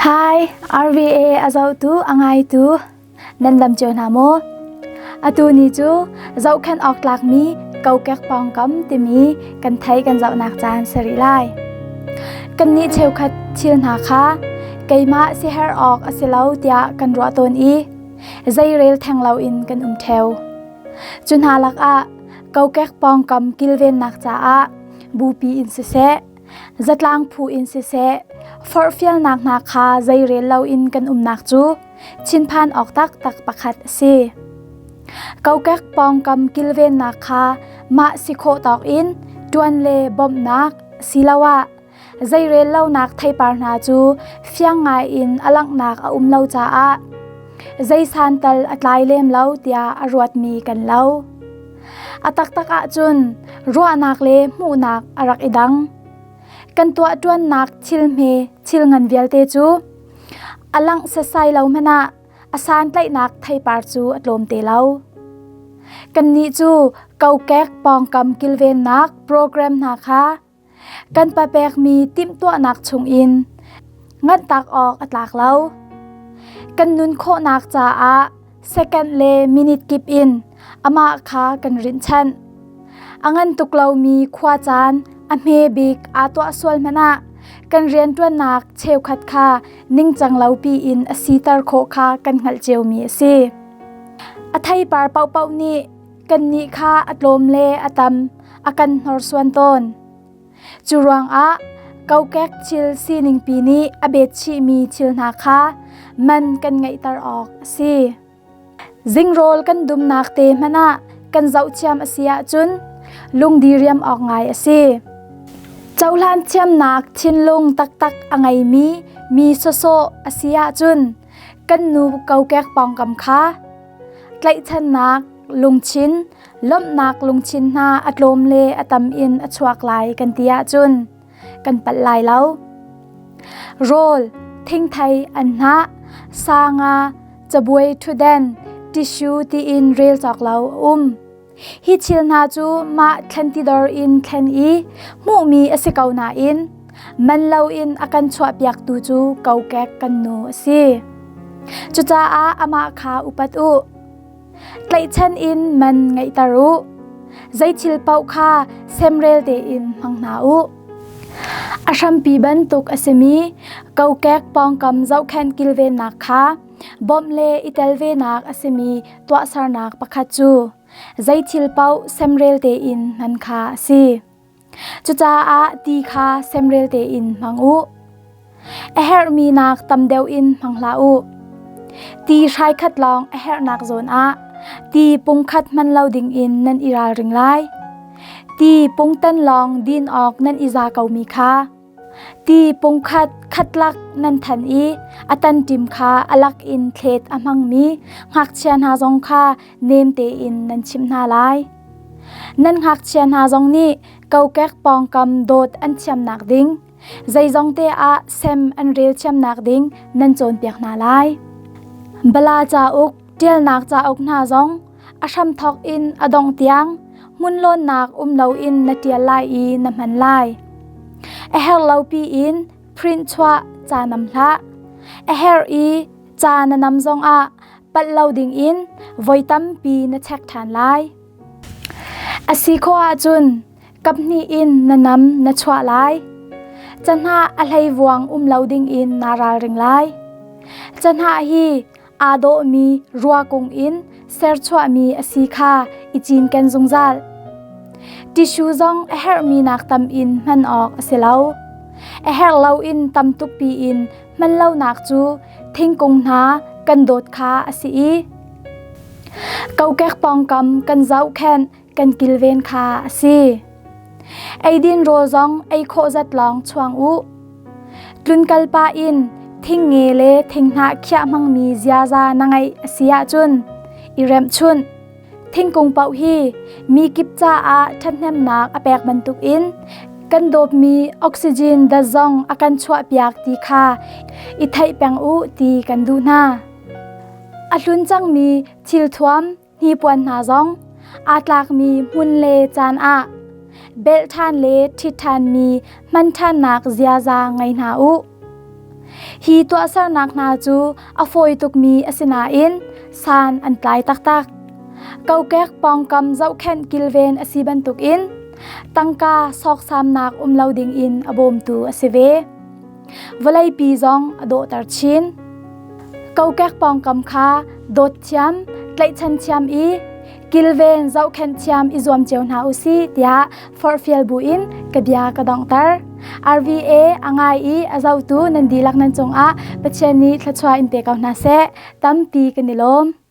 Hi, RVA a zohtu a ngaitu nan dam cio hna maw? Atu ni cu zohkhenh awk tlakmi kokek pawngkam timi kan thei kan zohnak caan si rih lai. Kannih cheukhat thil hna kha keimah siherh awk a si lo tiah kan ruah tawn i zeirel theng loin kan um ṭheo. Cu hna lakah kokek pawngkam kilvennak caah bupi in siseh, zatlang phu in siseh, forhfialnak hna kha zeirel loin kan umnak cu thinphan awk taktak pakhat a si. Kokek pawngkam kilvennak kha mah si khawh tawk in ṭuan le bawmhnak asiloah zeirel lonak theipar hna cu fiang ngai in a langhnak a um lo caah zei santal a tlai lem lo tiah a ruatmi kan lo. A taktak ahcun ruahnak le hmuhnak a rak i dang. Kan tuahṭuannak thil hme thil ngan vialte cu a langh setsai lo hmanh ah a santlaihnak theipar cu a tlawm te lo. Kannih cu kokek pawngkam kilvennak program hna kha kan papekmi timhtuahnak chungin nganhtak awk a tlak lo. Kan nun khawhnak caah second le minute kip in amah kha kan rinhchanh. A ngan tuk lomi khua caan a hme bik aa tuah sual hmanh ah kan rianṭuannak cheukhat kha ningcang lo piin a siter khawh kha kan hngalh ciomi a si. A theipar paohpaoh nih kannih kha a tlawm le a tam a kan hnorsuan tawn. Cu ruangah kokek thil siningpi nih a bet chihmi thil hna kha man kan ngeihter awk a si. Zingrawl kan dumnak te hmanh ah kan zohthiam a si ahcun lungdi riam awk ngai a si. Cohlan thiamnak thinlung taktak a ngeimi mi sawsawh a si ahcun kan nu kokek pawngkam kha tlaihchannak lungchin, lawmhnak lungchin hna a tlawm le a tam in a chuak lai kan ti ahcun kan palh lai lo. Rawl, thingthei, anhnah, sanga, cabuai ṭhutden, tissue tiin rel cawk lo a um. Hi thil hna cu mah thlentidor in thlen i hmuhmi a si ko nain man loin a kan chuahpiaktu cu kokek kan nu a si. Cucaah amah kha upat u. Tlaihchan in man ngeihter u. Zei thil paoh kha semrel tein hmang hna u. A hrampi bantuk a simi kokek pawngkam zohkhenh kilvennak kha bawmh le i tel venak a simi tuahsernak pakhat cu zei thil paoh semrel tein hman kha a si. Cucaah ti kha semrel tein hmang u. A herhmi nak tam deuh in hmang hlah u. Ti hrai khat lawng a herhnak zawn ah ti pungkhat hman lo ding in nan i ralring lai. Ti pungtan lawng din awk nan i za komi kha Ti pungkhat khatlak nan than i a tanṭim kha a lak in thlet a hmangmi ngakchia hna zong kha nem tein nan chimh hna lai. Nan ngakchia hna zong nih kokek pawngkam dawt an thiamnak ding, zeizong te ah sem an rel thiamnak ding nan cawnpiak hna lai. Bala cauk, ṭialnak cauk hna zong a hramthawk in a dongh tiang hmunlawnnak um loin na ṭial lai i na hman lai. A herh lo piin print chuah ca nam hlah. A herh i ca na nam zongah palh lo dingin voi tampi na check ṭhan lai. A si khawh ahcun kaphnih in na nam na chuah lai. Cahnah a hleivuang um lo dingin naa ralring lai. Cahnah hi aa dawhmi ruakung in serchuahmi a si kha i cinken zungzal. Tissue zong a herhmi nak tam in hman awk a si lo. A herh loin tam tukpi in hman lonak cu thingkung hna kan dawt kha a si i kokek pawngkam kan zohkhenh kan kilven kha a si. Eidin rawl zong ei khawh zat lawng chuang u. Tlunkal pa in thingnge le thinghnah khiah hmangmi ziaza na ngeih a si ahcun i remh chunh. Thingkung paoh hi mi kip caah ṭhathnemnak a pek bantukin kan dawpmi oxygen dat zong a kan chuahpiak ti kha i theih peng u ti kan duh hna. A hlun cangmi thilthuam hnipuan hna zong aa tlakmi hmun le caan ah belh ṭhan le ṭhit ṭhanmi hman ṭhannak ziaza ngei hna u. Hi tuahsernak hna cu a fawi tukmi a si nain san an tlai taktak. Kokek pawngkam zohkhenh kilven a si bantukin tangka sawksamnak um lo dingin a bawmtu a si ve. Vawleipi zong a dawhter chin. Kokek pawngkam kha dawt thiam, tlaihchan thiam i kilven zohkhenh thiam i zuam cio hna u si tiah forhfial buin ka bia ka donghter. RVA a ngai i a zohtu nan dihlak nan cungah Pathian nih thluachuah in pe ko hna seh. Tampi kan i lawm.